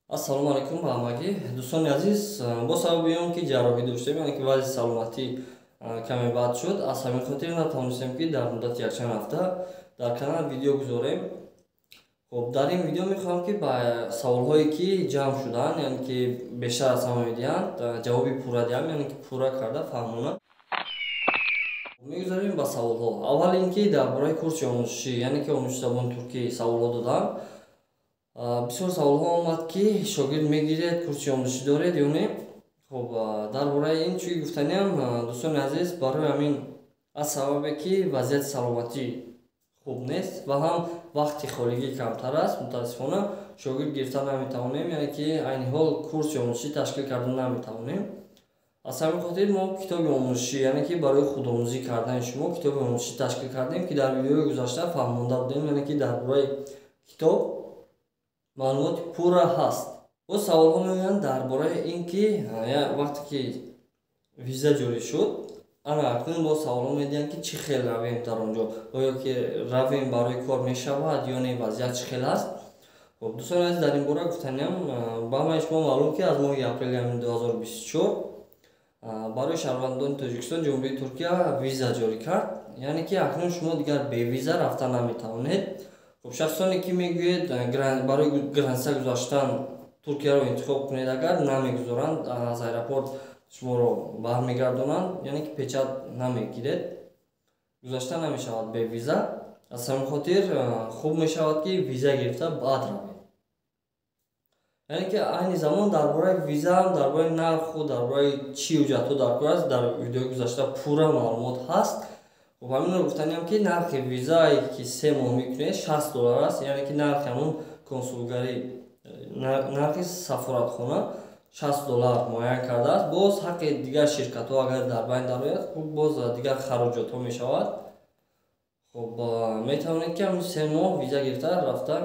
Ассалому алайкум ба ҳамагӣ, дӯстони азиз. Бо сабаби он ки ҷарроҳӣ доштем, яъне ки вазъи саломатӣ каме бад шуд, аз ҳамин хотир натавонистем, ки дар муддати якчанд ҳафта дар канал видео гузорем. Хуб, дар ин видео мехоҳам, ки ба саволҳое, ки ҷамъ шуданд, яъне ки бештар аз ҳама медиҳанд, ҷавоби пурра диҳам, яъне ки пурра карда фаҳмонам. Мегузарем ба саволҳо. Аввал ин ки дар бораи курси омӯзишӣ, яъне ки омӯзиши забони туркӣ саволҳо додам. Бисёр саволҳо омад, ки шогирд мегиред, курси омӯзишӣ доред ё не. Хуб, дар бораи ин чӣ гуфтаниам, дӯстони азиз? Барои ҳамин, аз сабабе ки вазъияти саломатӣ хуб нест ва ҳам вақти холигӣ камтар аст, мутаассифона, шогирд гирифта наметавонем, яъне ки айни ҳол курси омӯзишӣ ташкил карда наметавонем. Аз ҳамин хотир мо китоби омӯзишӣ, яъне ки барои худомӯзӣ кардани шумо китоби омӯзишӣ ташкил кардем, ки дар видеои гузашта фаҳмонда будем, яъне ки дар бораи китоб маълумоти пурра ҳаст. Боз саволҳо меоянд дар бораи ин ки вақте ки виза ҷорӣ шуд, ана акнун боз саволҳо медиҳанд, ки чӣ хел равем дар он ҷо, оё ки равем барои кор мешавад ё не, вазъият чӣ хел аст. Хуб, дӯстони азиз, дар ин бора гуфтаниам: ба ҳамаи шумо маълум, ки аз моҳи апрели ҳамин 2024 барои шаҳрвандони Тоҷикистон Ҷумҳурии Туркия виза ҷорӣ кард, яъне ки акнун шумо дигар бевиза рафта наметавонед. Хуб, шахсоне ки мегӯед, барои граница гузаштан Туркияро интихоб кунед, агар намегузоранд, аз аэропорт шуморо бармегардонанд, яъне ки печать намегиред, гузашта намешавад бевиза. Аз ҳамин хотир хуб мешавад, ки виза гирифта, баъд равед. Яъне ки айни замон дар бораи визаам, дар бораи нарху дар бораи чӣ ҳуҷҷатҳо дар кор аст, дар видеои гузашта пурра маълумот ҳаст. Хуб, ҳаминро гуфтаниам, ки нархи визае, ки 3 моҳ мекунед, 60 доллар аст, яъне ки нархи ҳамун консулгарӣ, нархи сафоратхона 60 доллар муайян кардааст. Боз ҳаққи дигар ширкатҳо агар дар байн дарояд, хуб, боз дигар хароҷотҳо мешавад. Хуб, метавонед, ки ҳамин 3 моҳ виза гирифта, рафта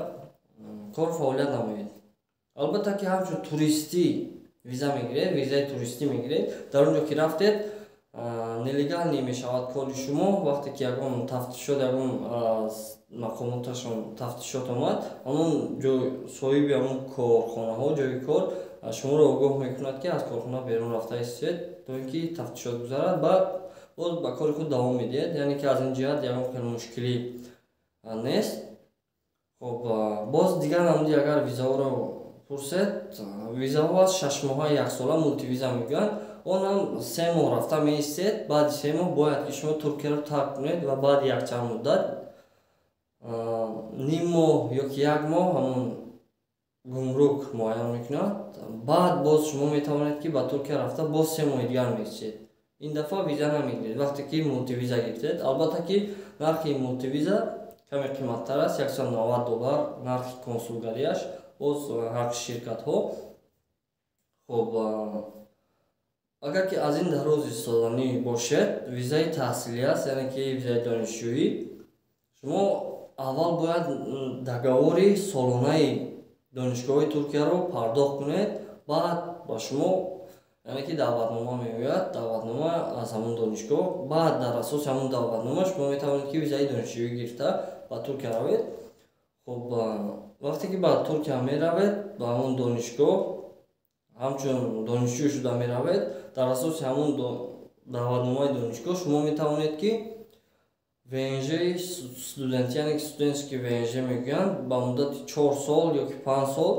кор фаъолият намоед. Албатта ки ҳамчун туристӣ виза мегиред, визаи туристӣ мегиред, дар он ҷо ки рафтед, нелегальный мешавад кори шумо. Вақте ки ягон тафтишот, ягон мақомоташон тафтишот омад, ҳамон ҷой соҳиби ҳамон корхонаҳо, ҷои кор шуморо огоҳ мекунад, ки аз корхона берун рафта истед, то ин ки тафтишот гузарад. Баъд боз ба кори худ давом медиҳед, яъне ки аз ин ҷиҳат ягон хеле мушкилӣ нест. Хуб, боз дигар намуди агар визаҳоро пурсед, визаҳо аз 6 моҳа, яксола, мултивиза мегӯянд. Он ҳам 3 моҳ рафта меистед, баъди 3 моҳ бояд ки шумо Туркияро тарк кунед ва баъди якчанд муддат, ним моҳ ё ки як моҳ, ҳамон гумрук муайян мекунад, баъд боз шумо метавонед, ки ба Туркия рафта, боз 3 моҳи дигар меистед. Ин дафъа виза намегиред, вақте ки мултивиза гирифтед. Албатта ки нархи мултивиза каме қиматтар аст, 190 доллар нархи консулгариаш, боз ҳаққи ширкатҳо. Хуб, агар ки аз ин дароз истоданӣ бошед, визаи таҳсилӣ аст, яъне ки визаи донишҷӯӣ. Шумо аввал бояд договори солонаи донишгоҳи Туркияро пардохт кунед, баъд ба шумо, яъне ки, даъватнома меояд, даъватнома аз ҳамон донишгоҳ. Баъд дар асоси ҳамон даъватнома шумо метавонед, ки визаи донишҷӯӣ гирифта, ба Туркия равед. Хуб, вақте ки ба Туркия меравед, ба ҳамон донишгоҳ ҳамчун донишҷӯ шуда меравед, дар асоси ҳамон даъватномаи донишгоҳ шумо метавонед, ки ВНЖ студент, яъне ки студентский ВНЖ мегӯянд, ба муддати 4 сол ё ки 5 сол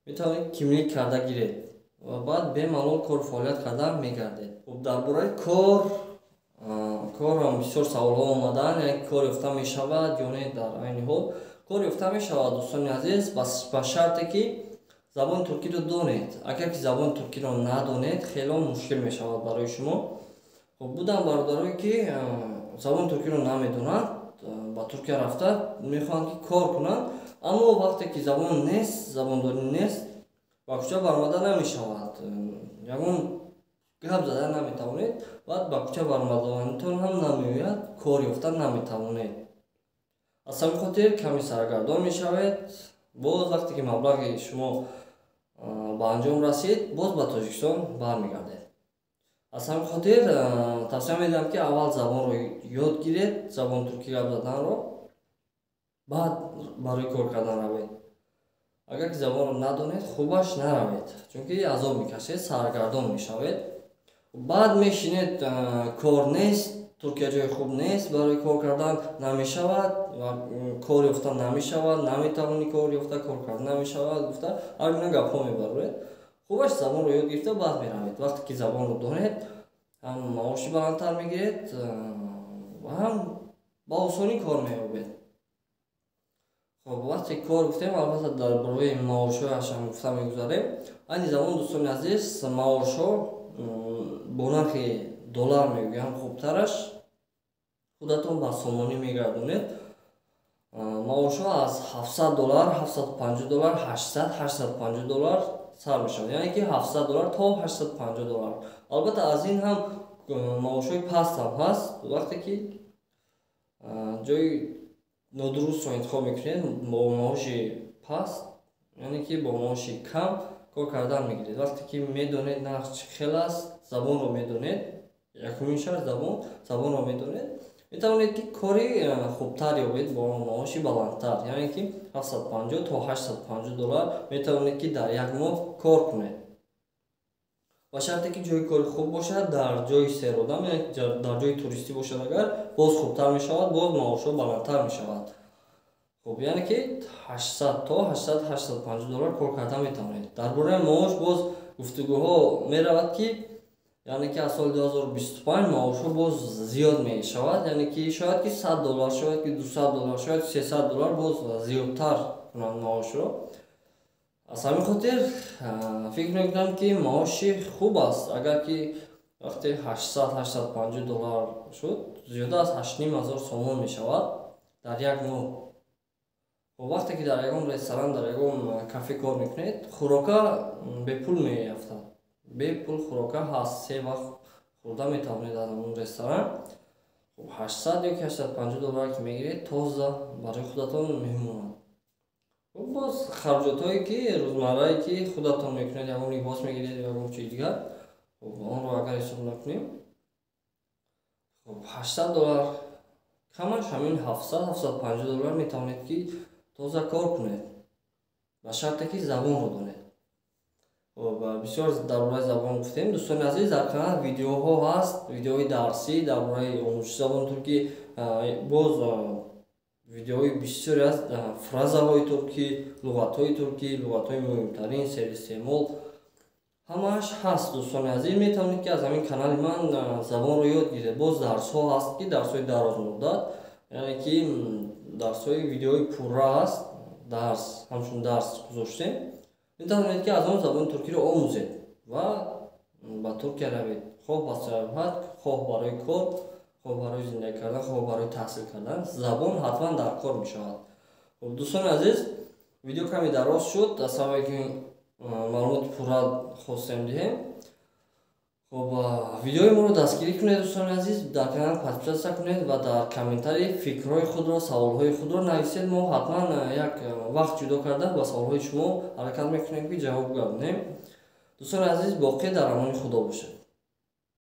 метавонед кимлик карда гиред ва баъд бемалол кору фаъолият карда мегардед. Хуб, дар бораи корам бисёр саволҳо омаданд, яъне кор ёфта мешавад ё не. Дар айни ҳол кор ёфта мешавад, дӯстони азиз, ба шарте ки забони туркиро донед. Агар ки забони туркиро надонед, хело мушкил мешавад барои шумо. Хуб, буданд бародарое, ки забони туркиро намедонанд, ба Туркия рафта, мехоҳанд, ки кор кунанд, аммо вақте ки забон нест, забондонӣ нест, ба кӯча баромада намешавад, ягон гап зада наметавонед, баъд ба кӯча баромаданатон ҳам намеояд, кор ёфта наметавонед. Аз ҳамин хотир каме саргардон мешавед. Боз вақте ки маблағи шумо ба анҷом расид, боз ба Тоҷикистон бармегардед. Аз ҳамин хотир тавсия медиҳам, ки аввал забонро ёд гиред, забони туркӣ гап заданро, баъд барои кор кардан равед. Агар ки забонро надонед, хубаш наравед, чунки азоб мекашед, саргардон мешавед. Баъд мешинед, кор нест, Туркия ҷои хуб нест барои кор кардан, намешавад, кор ёфта намешавад, наметавонӣ кор ёфта, кор карда намешавад гуфта ҳар гуна гапҳо мебароред. Хубаш забонро ёд гирифта, баъд меравед. Вақте ки забонро донед, ҳам маоши баландтар мегиред ва ҳам ба осонӣ кор меёбед. Хоб, вақте кор гуфтем, албатта, дар бораи маошҳояшам гуфта мегузарем. Айни замон, дӯстони азиз, маошҳо бо нархи доллар мегӯям, хубтараш худатон ба сомонӣ мегардонед. Маошҳо аз 700 доллар, 750 доллар, 800, 850 доллар сар мешавад, яъне ки 700 доллар то 850 доллар. Албатта, аз ин ҳам маошҳои паст ҳам ҳаст. Вақте ки ҷои нодурустро интихоб мекунед, бо маоши паст, яъне ки бо маоши кам кор кардан мегиред. Вақте ки медонед нарх чӣ хел аст, забонро медонед, якумин шарт забон, забонро медонед, метавонед ки кори хубтар ёбед бо маоши баландтар, яъне ки 750 то 850 доллар метавонед ки дар як моҳ кор кунед, ба шарте ки ҷои кори хуб бошад, дар ҷои серодам, яъне дар ҷои туристӣ бошад. Агар боз хубтар мешавад, боз маошҳо баландтар мешавад. Хуб, яъне ки 800 то 800, 850 доллар кор карда метавонед. Дар бораи маош боз гуфтугӯҳо меравад, ки яъне ки аз соли 2025 маошҳо боз зиёд мешавад, яъне ки шояд ки 100 доллар, шояд ки 200 доллар, шояд 300 доллар боз зиёдтар кунанд маошро. Аз ҳамин хотир фикр мекунам, ки маоши хуб аст. Агар ки вақте 800, 850 доллар шуд, зиёда аз 8,5 ҳазор сомон мешавад дар як моҳ. Вақте ки дар ягон ресторан, дар ягон кафе кор мекунед, хӯрока бепул меафтад, бепул хӯрока ҳаст, се вақт хӯрда метавонед аз он ресторан. 800 ё ки 850 доллар ки мегиред, тоза барои худатон мемонад. Боз харҷотҳое ки рӯзмаррае ки худатон мекунед, ягон либос мегиред, ягон чизи дигар, онро агар ҳисоб накунем, 800 доллар, камаш ҳамин 700, 750 доллар метавонед ки тоза кор кунед, ба шарте ки забонро донед. Бисёр дар бораи забон гуфтем. Дӯстони азиз, дар канал видеоҳо ҳаст, видеои дарсӣ дар бораи омӯзиши забони туркӣ, боз видеоҳои бисёре аст, фразаҳои туркӣ, луғатҳои туркӣ, луғатҳои муҳимтарин, серистеъмол, ҳамааш ҳаст. Дӯстони азиз, метавонед ки аз ҳамин канали ман забонро ёд гиред. Боз дарсҳо ҳаст, ки дарсҳои дарозмуддат, яъне ки дарсҳои видеои пурра ҳаст, дарс, ҳамчун дарс гузоштем. Метавонед ки аз он забони туркиро омӯзед ва ба Туркия равед, хоҳ ба сайёҳат, хоҳ барои кор, хоҳ барои зиндагӣ кардан, хоҳ барои таҳсил кардан. Забон ҳатман дар кор мешавад. Хуб, дӯстони азиз, видео каме дароз шуд, аз сабабе ки маълумоти пурра хостем диҳем. Хуб, видеои моро дастгирӣ кунед, дӯстони азиз, дар канал подписаться кунед ва дар комментарий фикрҳои худро, саволҳои худро нависед. Мо ҳатман як вақт ҷудо карда, ба саволҳои шумо ҳаракат мекунем, ки ҷавоб гардонем. Дӯстони азиз, боқӣ дар амони Худо бошед.